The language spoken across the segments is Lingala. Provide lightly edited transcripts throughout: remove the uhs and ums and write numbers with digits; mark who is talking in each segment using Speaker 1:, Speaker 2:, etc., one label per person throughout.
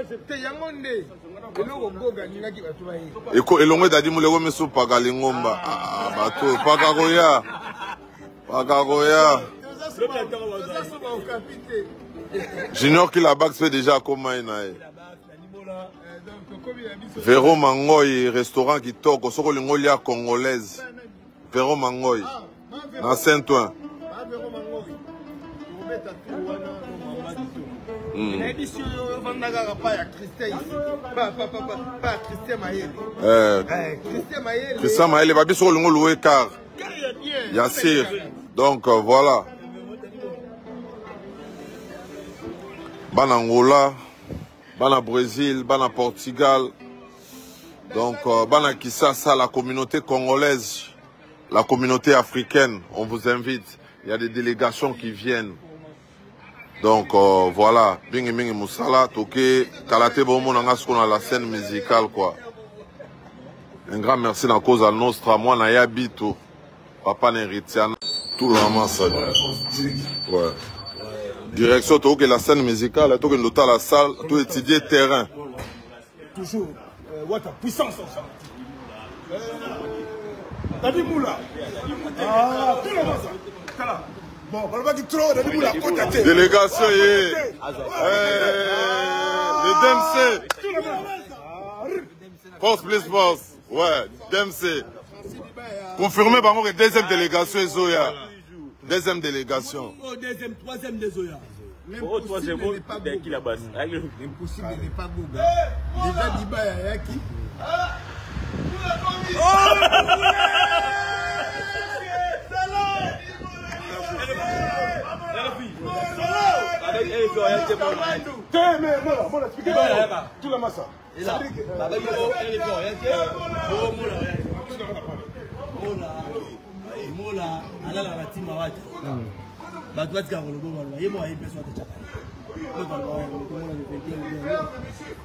Speaker 1: Te yango nde eloko Goga alingaki bato baye.
Speaker 2: Eko elongo edadi muleko miso paka lingomba. Ah, bato paka koya. Paka koya. Junior Kilabax fait déjà akoma ye na ye. Vero Mangoy restaurant kitoko soki olingi olia congolaise. Vero Mangoy na Saint-Ouen. Christian Mayele babi soki olingi oloue car ya sir donc euh, voilà bana Angola bana Brésil bana Portugal donc euh, bana Kisasa la communauté congolaise la communauté africaine on vous invite il y a des délégations qui viennent donc euh, voilà mingi mingi mosala toke kala te bomona nga sikoyo na la scène musicale quoi un grand merci na cause nostra mwana ya bito papa na héritiana tout le masa ouais direction tokoke la scène musicale tokende totala salle to étudier terrain
Speaker 1: toujours euh, wata puissance ensemble euh, Dadi Moula ah, tout le monde tala bon balobaki trop Dadi Moula akota te
Speaker 2: délégation ye le DMC force plus force ouais DMC confirmé bango que deuxième délégation ezoya deuxième délégation
Speaker 3: oh, deuxième troisième dezoya
Speaker 1: Oh, troisième mot,
Speaker 4: qui la base.
Speaker 1: L'impossible n'est pas Goga. Déjà, Diba Yaki. Tout la massa.
Speaker 3: Mola alalaka na ntima wata bato batika koloba baloba ye moko ayebi mpe soki atyaka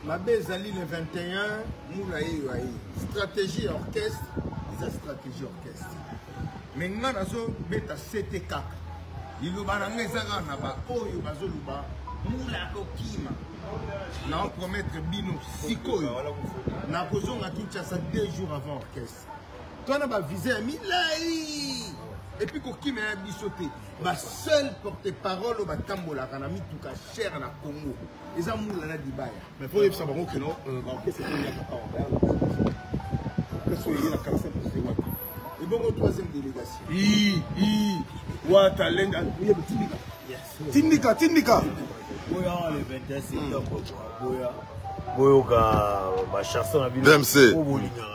Speaker 1: mabe ezali le 21 mula yeyo aye stratégie ya orchestre eza stratégie orchestre me nga nazobeta sete kaka liloba na nga eza kaka na baoyo bazoloba mula akokima na promettre bino sikoyo nakozonga kinshasa deux jours avant orchestre twana bavisa ya milai epuis kokima ya biso te baseul porte parole oyo batambolaka na mituka chere na congo eza mula na dibaya
Speaker 5: mais faut oyebisa bango keno euh, baorchestre ekoyaka awa orchestre oyo eye na 45 président wata
Speaker 1: ebongo troisième délégation
Speaker 5: i i wata lenda oyebi tindika tindika tindika
Speaker 3: boya le 21 septembre boya boyoka bachanson na bino
Speaker 2: DMC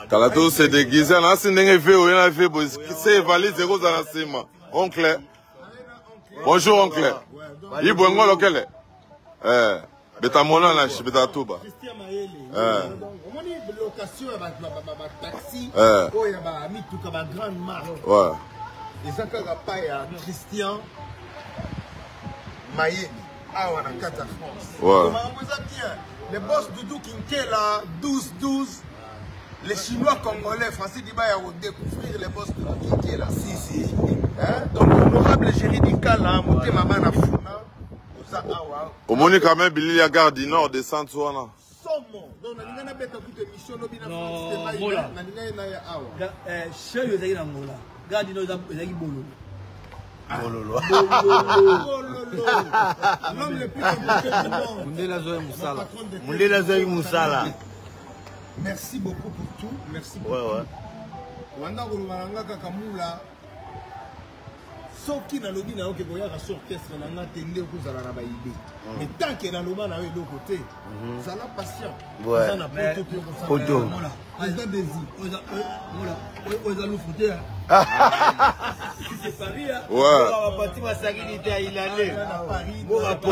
Speaker 2: kala to se déguise na asi ndenge ve oye na ve boye se valise ekozala nsima oncle bonjour oncle ibwe ngolo kele eh beta mona na shi beta tuba
Speaker 1: eh omoni location ya ba taxi
Speaker 2: eh.
Speaker 1: oyo ya ba mituka ba grande marque
Speaker 2: ouais
Speaker 1: eza kaka pa ya Christian Mayele awa na kati ya France
Speaker 2: ouais.
Speaker 1: makambo eza bien le boss Doudou Kinkela 12 12 les Chinois congolais Francis Dibaya découvrir les boss Doudou Kinkela
Speaker 3: si si
Speaker 1: hein? donc honorable Géry Dikala motema bana funa oza awa
Speaker 2: omoni quand même bilili ya gare du nord descente wana
Speaker 1: somo donc nalinga nabeta kutu émission lobi na nalinga ye na ye awa
Speaker 3: chef ezalaki na ngola gare du nord ezalaki bololo
Speaker 6: bololo
Speaker 1: l'homme le plus compliqué du monde
Speaker 6: mundele azwaki mosala mundele azwaki mosala
Speaker 1: merci beaucoup pour tout merci beaucoup
Speaker 6: ouais, ouais.
Speaker 1: wanda koloba na nga kaka mula soki nalobi na yo ke koyaka so orchestre na nga te nde okozala na baide mm. mais tant ke naloba na yo eloko te mhm. zala patient oza na poto te
Speaker 6: poto
Speaker 1: président desi
Speaker 3: oyo eza lufu te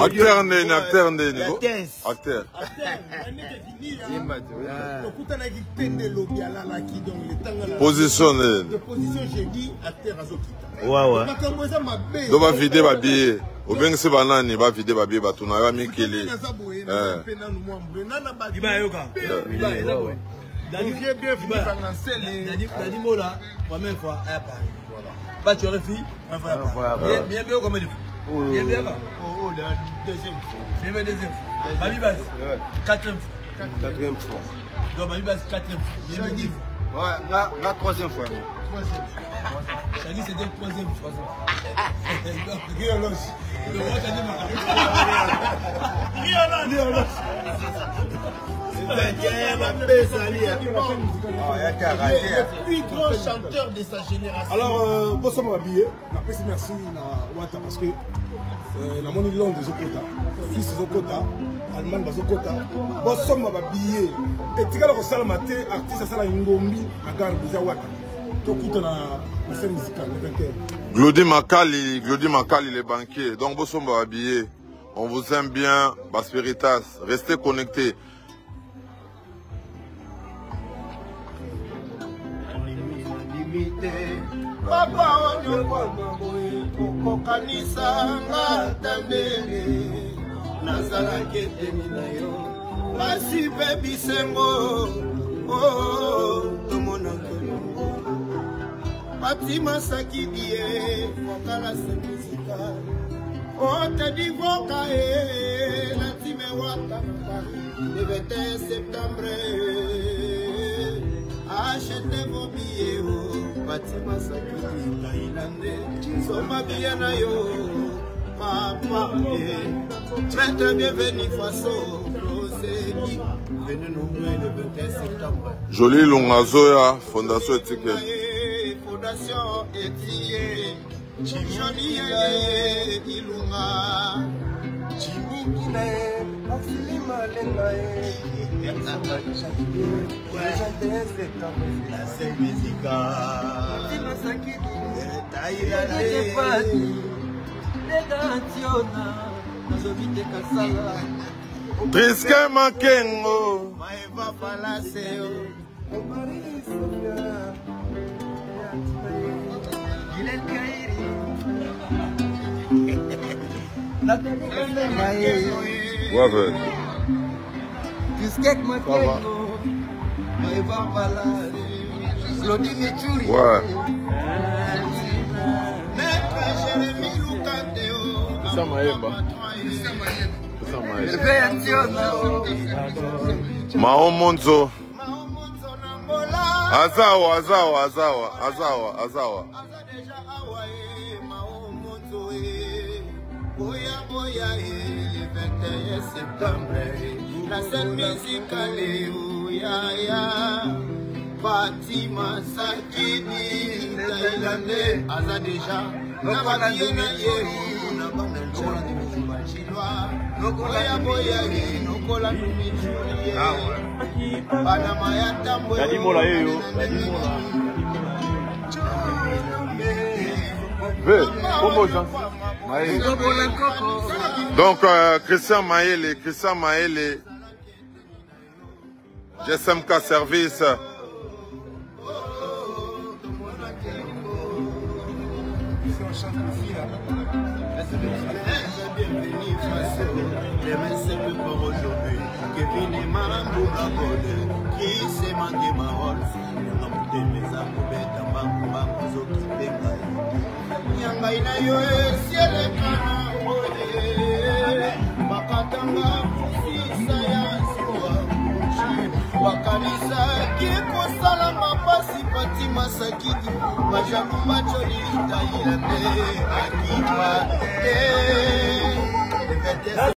Speaker 2: acteur ndeni acteur ndeni acteur
Speaker 1: okutanaki te nde lobi alalaki donc letanga
Speaker 2: position nini
Speaker 1: position jeudi acteur azokita makambo eza mabe
Speaker 2: do bavide babiye obengisi banani bavide babiye bato na yo ya mikili
Speaker 1: naza boye mpe nanu mwa mbwe nana
Speaker 3: Dadi Mola, première fois à Paris. Voilà. Pas tu aurais fait, première fois à Paris. Bien, bien, combien de fois?
Speaker 5: Oh, oh, la deuxième fois.
Speaker 4: C'est deuxième fois. Babi Baz, quatrième fois.
Speaker 5: Quatrième fois.
Speaker 4: Donc Babi Baz, quatrième fois.
Speaker 5: Shaggy. Ouais, la, la troisième fois.
Speaker 4: Troisième fois. Shaggy, c'était le troisième fois. Donc, le roi t'a dit,
Speaker 1: Le plus grand chanteur de sa génération.
Speaker 5: Alors, euh, bosomba babillet napesi merci na wata parce que euh, namoni londres ezokota suisse ezokota allemagne bazokota bosomba babillet etikala kosalama te artiste asala ngombi na gare eza wata tokutana na scène musicale le 21.
Speaker 2: Glody Makali, Glody Makali, les banquiers. Donc, bosomba babillet. On vous aime bien, Baspiritas. Restez connectés.
Speaker 1: Papa onyokwama boye okokanisa nga ata ndenge nazalaki eteni na yo pasi mpe bisengo oh, tomonaka elongo Fatima Sakidi ye vokalase musical Cote d'Ivoire e la time wata na Paris le 21 septembre. Achetez vos billets oh Fatima Sakidi Thaïlande soma billet na yo papa eh. Maître bienvenue Faso Roseli venez nous voir le 21 septembre.
Speaker 2: Jolie Lungazoya, Fondation Etiquette.
Speaker 1: Fondation Etiquette. Jolie Yeye Ilunga.
Speaker 5: Jimmy Kinae, Maxime Malenga,
Speaker 6: La scène musicale. Thaïlande.
Speaker 2: Triskin Makengo.
Speaker 1: Maeva Palacio.
Speaker 2: Ouais, ouais. Ouais.
Speaker 1: Maître Jérémy Lukandeo.
Speaker 2: Ça Maëba. Ça Maëba. Mao Monzo. Azawa, Azawa, Azawa, Azawa, Azawa.
Speaker 1: Aza deja awa e Mao Monzo e Boya boya e le 21 septembre la scène musicale oh ya ya Fatima Sakidi Thaïlande aza deja na babiye na ye oh, na bana chinois boya boya e nokola numijulie Panama ya tambwe
Speaker 2: V, Kombo Jean. Maël. Donc, Christian Maël, Christian Maël, GSMK Service.
Speaker 1: Bienvenue Faso, demain c'est plus pour aujourd'hui. Kevin et Marambu Gabone, qui s'est manqué ma rôle. Yanga motema eza kobeta mbangu mbangu ozokipe ngai. Nyangai na yo esi eleka na boye. Bakatanga mosisa ya zuwa. Bakanisaki kosala mapasi Fatima Sakidi. Bajalu bacoli Thaïlande akipa te.